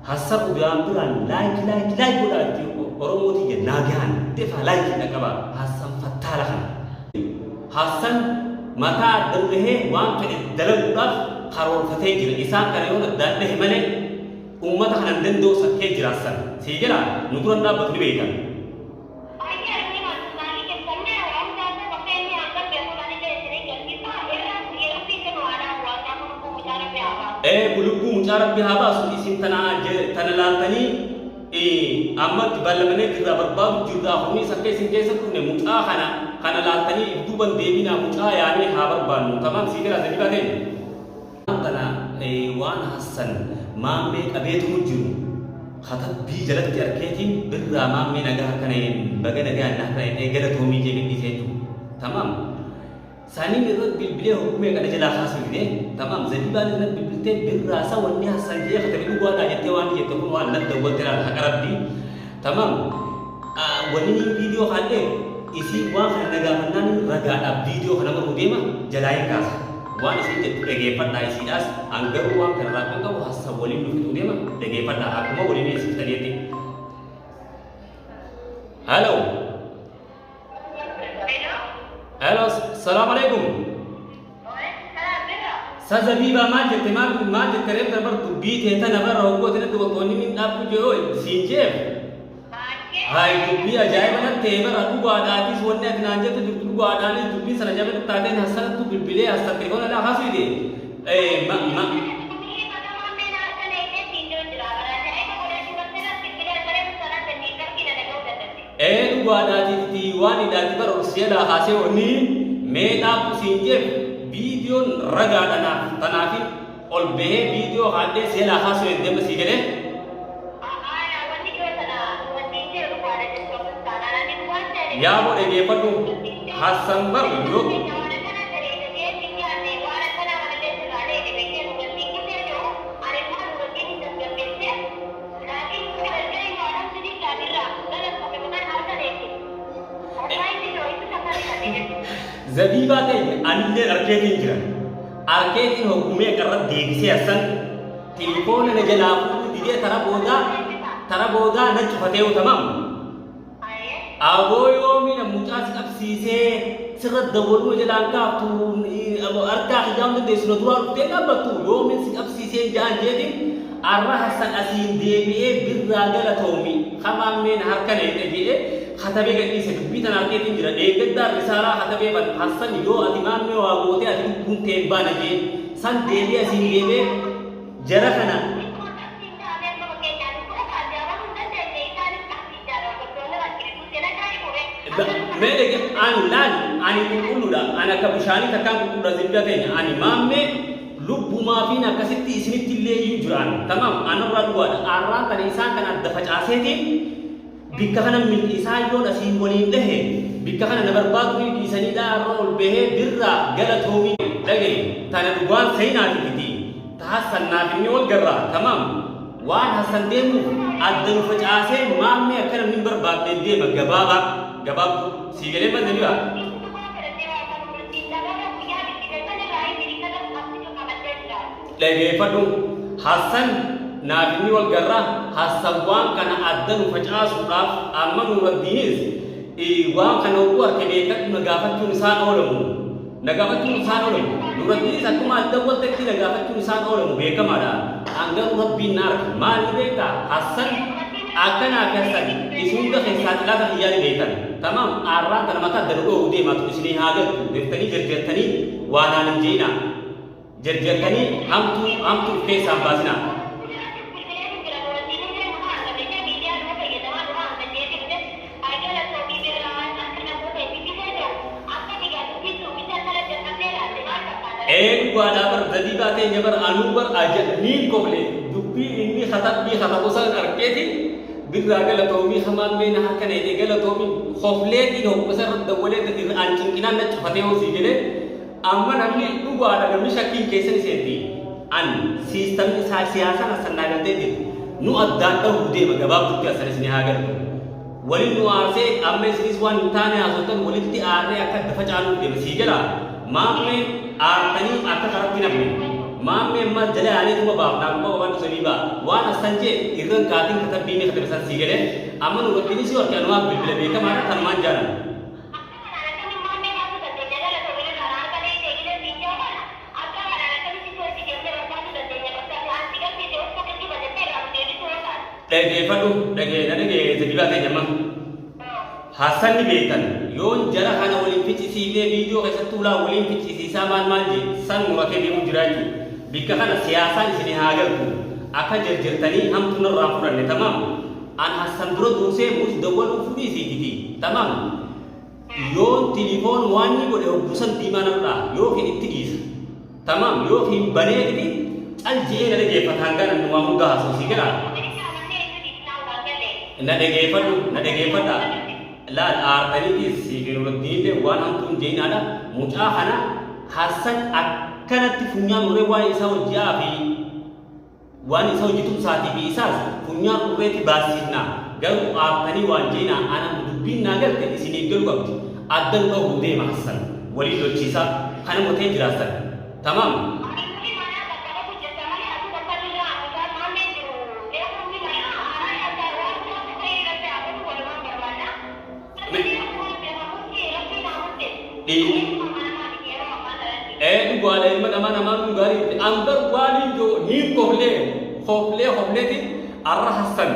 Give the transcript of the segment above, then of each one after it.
Hassan udaan biraan like like like godhaa itti Oromoo tiyya naagahan defaa like dhaqabaa Hassan fattaala kana. Hassan mataa adda nu dhahee waan fedhe dalaguudhaaf karoorfatee jira. Isaan kana yoon addaan dhahe malee ummata kana hin danda'u sakkee jira Hassan. Sii galaa? Nu dura hin dhaabbatu ni beeytan. Ee lubbuu mucaa rabbi haa baasu isin tana tana laaltanii amma itti ballamanii jirraa barbaadu jirraa kunis akka isin keessa dhufne mucaa kana kana laaltanii if duuban deebinaa mucaa yaanee haa barbaannu tamaam sii galaa zabiibaa teenya. Tana waan Hassan Maammee qabeetumu jiru katabbii jalatti arkeetiin birraa Maammee nagaa harka na baga nagaan na harka na galatoomii jee gadhiisee jechuudha. Tamaam. Saniin irratti bilbilee hogguu meeqa na jalaa kaasuu dide. Tamaam Zabiibaan irratti bilbiltee birraa sa wanni Hassan jee katabe dhugaadhaa jettee waan jette kun waan natti dawwalte laal haqa rabbii. Tamaam. Wanni niin viidiyoo kaadhee isiin waan kana na gaafannaan ragaadhaaf viidiyoo kana maruu deema jalaa hin kaasa. Waan isiin jettu dhageeffadhaa isiidhaas an garuu waan kana irraa kan qabu Hassan waliin nu fixuu deema dhageeffadhaa akkuma waliin isin fixaniitti. Hello. Hello, salaam alaikum. Sa zabiibaa maal jette maal maal jette reef bar dubbii tee tana bara hoggoo tana dubartoonni min dhaabbu jedhoo siin jeef. Hayi dubbii ajaa'iba nan ta'e bara dhugaadhaatis wanni ati naan jettu jirtu dhugaadhaanis dubbiin sana jabatti taateen Hassanattu bilbilee Hassan telefoona dhaa kaasuu dide. Ma ma Ee dhugaadhaatiitti waan hidhaatti bara ol si'alaa kaasee wanni mee dhaabbu siin jeef viidiyoon ragaadha naaf tanaafin ol bahee viidiyoo kaadhee si'alaa kaasuu eddema sii galee. Yaaboo dhageeffadhu Hassan bar yoo Zabiibaa ta'e anillee arkeetiin jira. Arkeetiin hogguu meeqa irra deebisee Hassan tilifoona na jalaa fuudhuu didee tara boodaa na cufatee tamam. Aboo yoomiin an mucaa si qabsiisee sirra dawwaluu na jalaan kaaftu argaa kiyyaa hin dandeessu na duraa dhuftee dhaabbattu yoomiin si qabsiisee ja'an jeetiin arra Hassan asiin deebi'ee birraa galatoomi hamaan mee na harka neexe je'ee katabee gadhiise dubbii tana arkeetiin jira dheengaddaan risaalaa katabee ban Hassan yoo ati maammee waa gootee ati lubbuun tee hin baane jee san deebi'ee asiin deebi'ee jara kana. Mee dhage ani laal ani qulqulluudha ani akka bishaanii takkaan qulqulluudha zibda teenya ani maammee lubbumaafiin akkasitti isinitti illee iyyuu jiraan tamaam anarraa dhugaadha arraan tana isaan kana adda facaaseetiin bikka kana milki isaan yoon asiin waliin dhahe bikka kana na barbaaduu dhiisaniidha arra ol bahee birraa galatoomii dhage tana dhugaan seenaati miti ta Hassan naaf inni wal garraa tamaam Waan Hassan deemuuf adda nu facaasee maammee akka namni hin barbaadneen deema gabaabaa gabaabduu sii galee mal jedhaa. Dhageeffadhu Hassan naaf inni wal garraa Hassan waan kana adda nu facaasuudhaaf amma Nuuraddiinis waan kana hogguu arke beekadhu na gaafachuun isaan oolamu. Na gaafachuun isaan oolamu. Nuuraddiinis akkuma adda waltatti na gaafachuun isaan oolamu beekamaadha. An garuu Rabbiin na arka. Maal ni beektaa? Hassan akkanaa fi Hassan isin hunda keessaa xilaata kiyyaa ni beektan. Tamaam aarraan tana mataa adda nu dhoohu deemaa tun isinii haa galtu. Deeftanii jarjartanii waa naan hin je'inaa. Jarjartanii hamtuu hamtuu of keessaa hin baasinaa. Ee dhugaadhaa bar zabiibaa teenya bar anuu bar aja niin kofle dubbii inni katabbii katabu san arkeetiin birraa galatoomii hamaan mee na harka needhe galatoomii kofleetiin hogguma san irratti dawwalee irra an cinqinaan na cufatee hoo sii galee amma namni dhugaadha namni shakkiin keessa ni seenti an siistamni isaa siyaasaan assan naa galtee jirti nu addaan dhahuu deema gabaabdutti assan isin haa galtu Walin nu aarsee amma isinis waan hin taane haasoftan walitti aarree akka adda facaanuuf deema sii galaa? Maammeen aartanii akka karatti hin hafne. Maammee ammaa jala yaanee tuma baafnaa quba qabaadhu Zabiibaa. Waan Hassan jee irran kaatiin katabbii inni katabe san sii galee. Amma Nuraddiinis yoo arke anumaaf bilbila beekamaadha tanumaan jaalan. Akka kanaan akkamiin maammee baasuu dandeenya galatoomi irraa na harka dheeyte egilee siin ja'u kana akka kanaan akkamitti si wajji deemnee barbaaduu dandeenya bakka ati aan si garsiise osoo kijjiba jettee irraa nu deebisuu yoo taate. Dhageeffadhu dhagee na dhagee Zabiibaa teenya amma. Hassan ni beektan yoon jara kana wal hin ficcisiifnee viidiyoo keessattuu laa waliin ficcisiisaa maal maal jee san muratee deemuu jiraa jechuu bikka kana siyaasaan isinii haa galtu akka jerjertanii hamtuu narraa hin fudhanne tamaam an Hassan dura dursee mus dawwaluu fudhiisiititi tamaam yoon tilifoon waanni godhe hoggu san diimaa narraa yookiin itti dhiisa tamaam yookiin baneetiti cal je'ee na dhageeffata hangaan an waa hunda haasa'u sii galaa. Na dhageeffadhu, na dhageeffadhaa. Laal aartaniitis sii fi Nuraddiinillee waan hamtuu hin je'inaadha. Mucaa kana Hassan akkanatti funyaan urree waan isaa hojji'aa fi waan isa hojii tumsaatii fi isaas funyaan urreetti baasisna. Garuu aartanii waan je'inaa ana dubbiin naa galte isiniif galu qabdi. Adda nu dhowwuu deema Hassan. Waliin lolchiisaa. Kana motee jira Hassan. Tamaam. Ani muli manaa qaqqabatu jirta malee atuu bakka birraa mucaan maammeen jiru beekuun ni mala haaraa yaaddaa waan biraa qofa irratti haa godhu walumaan barbaanna. Namni akkuma beekamutti rabbiin haa murteessu. Ani ilma namaa miti yeroo ammaa kanatti. Ee dhugaadha ilma namaa namaa nun gaarii miti an bar waaniin joo niin koflee koflee kofleeti arra hassan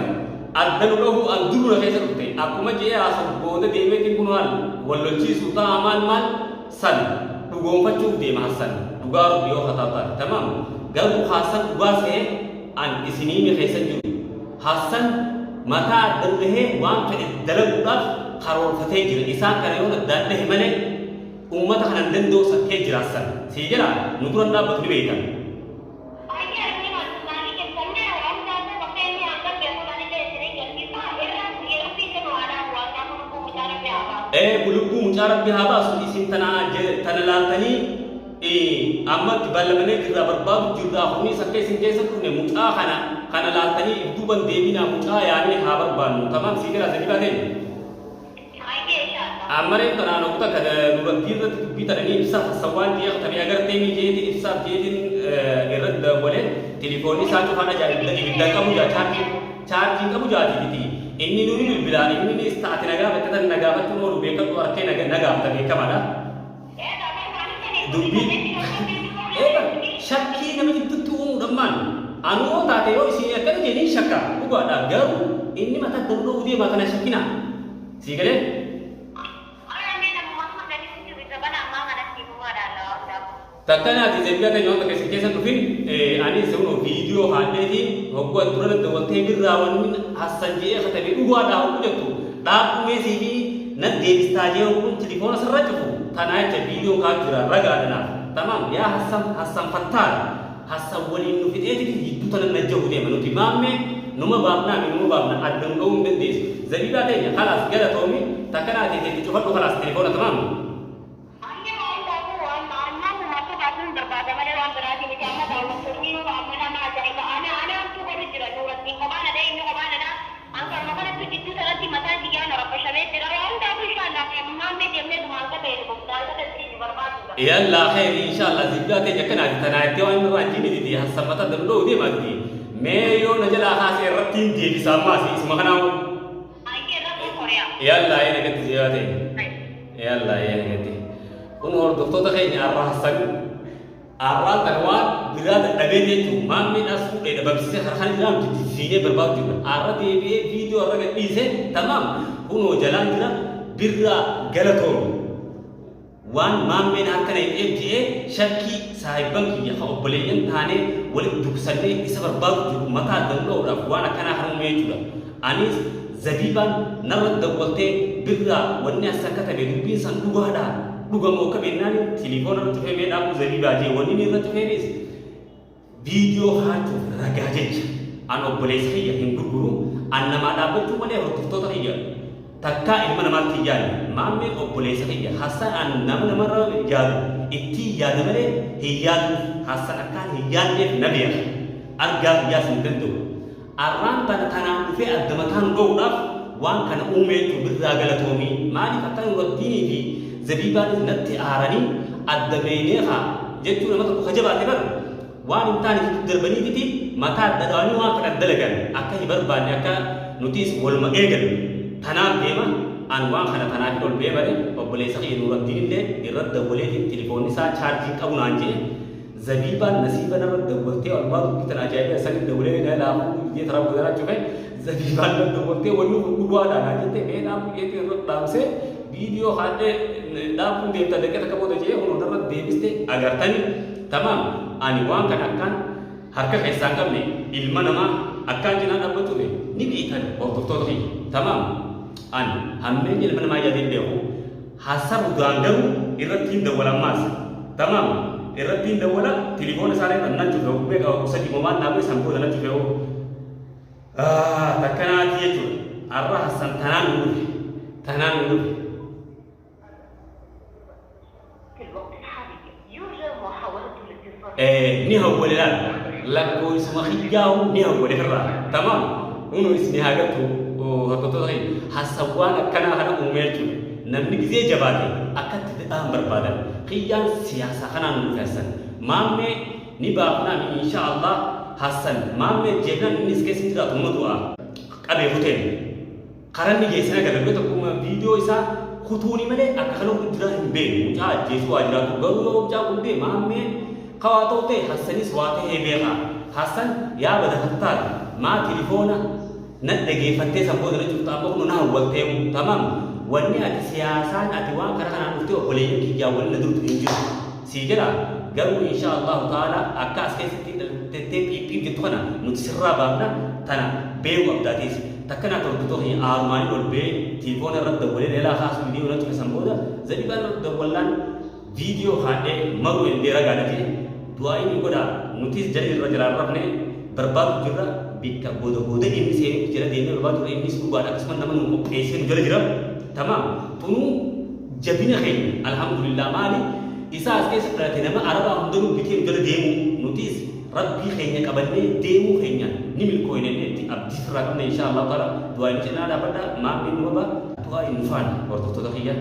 adda nu dhahuu an duruma keessa dhufte akkuma je'ee haasawu booda deemeetiin kun haal wal lolchiisuu ta'a maal maal san dhugoomfachuuf deema Hassan dhugaa rabbi yoo kataa taate tamaam garuu Hassan dhugaa se'e an isiniimi keessa jiru Hassan mataa adda nu dhahee waan fedhe dalaguudhaaf karoorfatee jira isaan kana yoon addaan dhahe malee ummata kana hin danda'u sakkee jira Hassan sii jira nu duran dhaabbatu ni beeytan. Baay'ee argina Abdullahi keessanne waan taatee bakka inni hangam beekuun anillee isinin garsiisa irra rabbiin kennu haa dhaabu waan gaafa lubbuu mucaa rabbi haa baasu. Ee lubbuu mucaa rabbi haa baasu isin tana tana laaltanii ammatti ballamanii jirraa barbaadu jirraa kunis akka isin keessa dhufne mucaa kana kana laaltanii if duuban deebinaa mucaa yaanee haa barbaannu tamaam sii galaa sadii baateen. Hayyee inshallah. Amma reef tanaan oggu takka dubartii irratti dubbii tana ni ibsa hassawaan jee katabee agartee mi jeetiin ibsaaf jeetiin irratti dawwalee tilifoonni isaa cufaadha jaa ibidda ibidda qabu jaa chaarjii chaarjii qabu jaatiititi inni nuni bilbilaa inni nis taate na gaafatte tan na gaafachuun oolu beekadhu harkee na gaafata beekamaadha. Dubbii eega shakkii nama jidduutti uumuudhaan maal anuu yoo taate yoo isin akkana jee niin shakka dhugaadha garuu inni mataa danda'uu deema kana shakkinaa sii galee. Takka naati zebiya teenya waan takka isin keessa dhufin ani isin viidiyoo haadheetiin hogguu an dura dawwaltee birraa wanni hassan je'ee katabe dhugaadhaa hogguu jettu dhaabbumee siifi nan deebistaa jee hogguun tilifoona sirra cufu tanaa jecha viidiyoon kaa jira ragaadha naaf tamaam yaa hassan hassan fattaal hassan waliin nu fixeetiti jidduu tana najjahu deema nuti maammee numa baafnaa mi numa baafna adda nu dhowuu hin dandeessu zabiibaa teenya kalaas galatoomi takka naati teetti cufadhu kalaas tilifoona tamaam. Ani waan qabu waan amma uummata baasuun barbaada malee waan biraatii miti amma daawwattoonni amma nama ajaa'iba ana ana hamtuu godhu jira nuurattiin kophaan adha inni kophaan adha an kanuma kanatti jidduu sanatti mataan kiyyaa na rabbashamee jira waa hundaafuu inshaallah maammee deemnee tuma hanga ta'e hanga ta'e nu barbaadudha. Yallaa kheyri inshallah zibdaa teenya akkanaati tanaa itti waan irraa jiini didi hassan mata danda'u deemaa didi mee yoo na jalaa kaase irratti hin deebisa ammaas isuma kanaa. Hayyee rakkoo Kooriyaa. Yallaa ee nagatti zibdaa teenya. Yallaa ee nagatti. Kun hordoftoota keenya arra hassan arraan tana waan biraa dadhabee jechuun maammeedhaas fuudhee dhabamsiisee harkaan jiraa nuti diddiinee barbaadu jirra. Arra deebi'ee viidiyoo arra gadhiise tamaam kunoo jalaan jira birraa galatoomi. Waan maammeen harka nayxeef je'ee shakkii saahibban kiyya ka obboleeyyan taanee walitti duksannee isa barbaadu jiru mataa adda nu dha'uudhaaf waan akkanaa kan uume jechuudha. Anis Zabiibaan narra dawwaltee birraa wanni as katabe dubbiin san dhugaadhaa dhuga moo akkam jennaani tilifoona irra cufee mee dhaabuu Zabiibaa jee wanni inni irra cufeefis viidiyoo kaachuuf ragaa jecha an obboleessa kiyya hin gurguru an namaa dhaabbachuu malee hordoftoota kiyya takkaa ilma namaatti hin yaadne maammeen obboleessa kiyya Hassan an nama namarra yaadu ittiin yaada malee hin yaaduuf Hassan akkaan hin yaadneef na beeka argaa kiyyaas hin danda'u arraan tana tanaan dhufee adda mataa nu dhoowudhaaf waan kana uumee jechuun birraa galatoomii maaliif akka Nuraddiinii fi Zabiibaanis natti aaranii adda beeynee kaa jechuu nama tokko ka jabaate bar Waan hin taane itti darbaniititi mataa dhadhaanii waan fedhan dalagan akka hin barbaanne akka nutis waluma eegalu. Tanaaf deema an waan kana tanaaf ol bee malee obboleessa kiyya Nuuraddiin illee irratti dawwaleetiin tilifoonni isaa chaarjii qabu naan jee Zabiibaan nasiiba narra dawwaltee walumaa dubbii tana ajaa'iba sanii dawwalee na laafuu biyyee taraa boodanaa cufe Zabiibaan narra dawwaltee wanni kun dhugaadha naan jette mee dhaabuu jeetii irra dhaamsee viidiyoo kaadhee dhaabuun deemta daqiiqa takka booda jee kun narra deebiste agartani. Tamaam ani waan kana akkaan harka keessaa hin qabne ilma namaa akkaan cinaa dhaabbachuuf ni beektan hordoftoota kiyya. Tamaam ani hammeenya ilma namaa yaadee hin beeku. Hassan udaan garuu irratti hin dawwala ammaas. Tamaam irratti hin dawwala tilifoona isaa irra nan cufe hogguu meeqa hogguu sadii momaan naa bu'e san booda nan cufe hoo. Takkanaati jechuudha. Arra Hassan tanaan nu dhufe. Tanaan nu dhufe. Ni hawwale laal lakkoofsuma kiyyaahu ni hawwale irraa. Tamaam unu isni haa gattu hordoftoota keenya Hassan waan akkanaa kana uumee jechuudha. Namni gizee jabaate akkatti dadhaan barbaadan. Kiyyaan siyaasaa kanaan nu dhufe Hassan. Maammee ni baafnaami insha Allah Hassan maammee jennaan innis keessa hin jiraatu numa du'a. Qabee kuteen. Karan ni geessina agarra yoo tokkuma viidiyoo isaa kutuuni malee akka kana kun jiraa hin beeknu mucaa ajjeesuu waa jiraatu garuu yoo mucaa kun du'e maammee ka waa ta'u ta'e Hassanis waa ta'ee beekaa Hassan yaa bada fattaal maa tilifoona na dhageeffattee san booda na cufta amma kuno na hawwalteemu tamaam wanni ati siyaasaan ati waan kara kanaan dhuftee obboleeyyan kiyyaa wali na durtu hin jiru sii jedha garuu insha Allahu ta'ala akka as keessatti tettee phiiphiip jettu kana nuti sirraa baafna tana beeku abdaatiis Takka naa toltu kiyya aarumaaniin ol ba'ee telefoona irratti dawwalee leelaa kaasuu didee na cufe san booda zabibaan irratti dawwallaan viidiyoo kaadhee maruu endee ragaadha jee du'aa'ii nu godhaa nutis jala irra jalaan rafne barbaadu jirra bikka goda goda inni seenutti jala deemnee barbaadu jirra innis dhugaadha akkasuma nama nu qopheessee nu jala jira tamaam tunuu jabina keenya alhamdulillah maali isaa as keessa dhalate nama arabaa hundanuu bitee nu jala deemuu nutis Rabbii keenya qabannee deemuu keenyaan ni milkooyna jennee itti abdii sirraa qabna inshaa Allahu ta'ala du'aa'i nu cinaa dhaabadhaa maammeen numa ba'a du'aa'i nu faana hordoftoota kiyya.